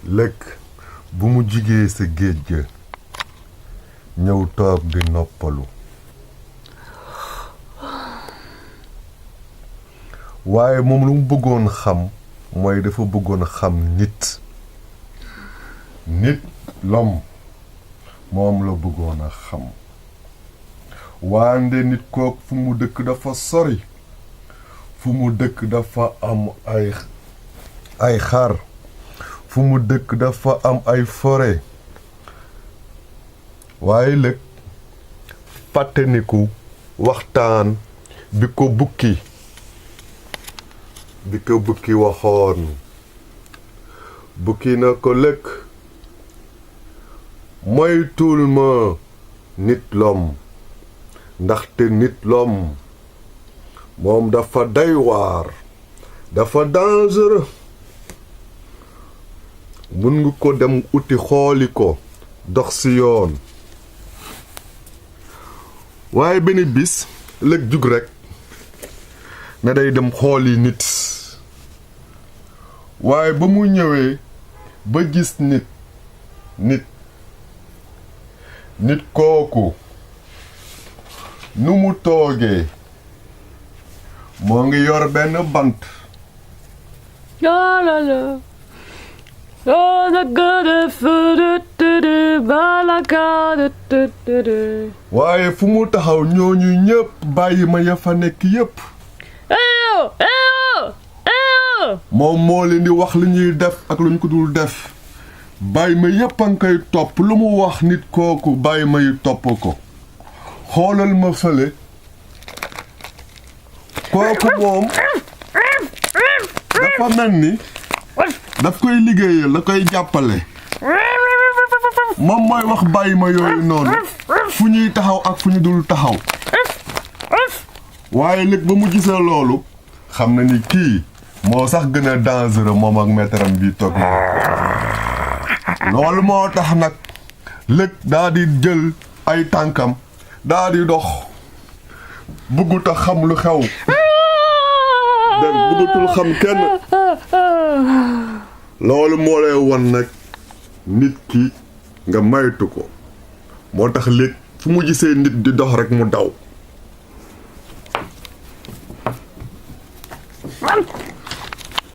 leuk bu mu jugee sa géej ga ñëw toog di noppalu waaye moom lu mu bëggoon xam mooy dafa bëggoon xam nit-l'homme moom la bëggoon a xam waande nit kook fu mu dëkk dafa sori fu mu dëkk dafa am ay xar fu mu dëkk dafa am ay forêt waaye leuk fàttaniku waxtaan bi ko bukki waxoon bukki na ko leuk moytul ma nit-l'homme ndaxte nit-l'homme moom dafa doy waar dafa dangereux mun nga ko dem uti xooli ko dox si yoon waaye benn bis leuk jug rekk ne day dem xooli nit waaye ba mu ñëwee ba gis nit kooku nu mu toogee moo ngi yor benn bant waaye fu mu taxaw ñooñu ñépp bàyyi ma ya fa nekk yépp moom moo leen di wax li ñuy def ak lu ñu ko dul def bàyyi ma yépp a ngi koy topp lu mu wax nit kooku bàyyi ma yi topp ko xoolal ma fële kooku moom dafa mel ni daf koy liggéeyal da koy jàppale moom mooy wax bàyyi ma yooyu noonu fu ñuy taxaw ak fu ñu dul taxaw waaye leuk ba mu gisee loolu xam na ni kii moo sax gën a dangereux moom ak maître bi toog loolu moo tax nag leuk daa di jël ay tànkam daa di dox bëggut a xam lu xew dem bëggutul xam kenn loolu moo lay won nag nit ki nga maytu ko moo tax leuk fu mu gisee nit di dox rek mu daw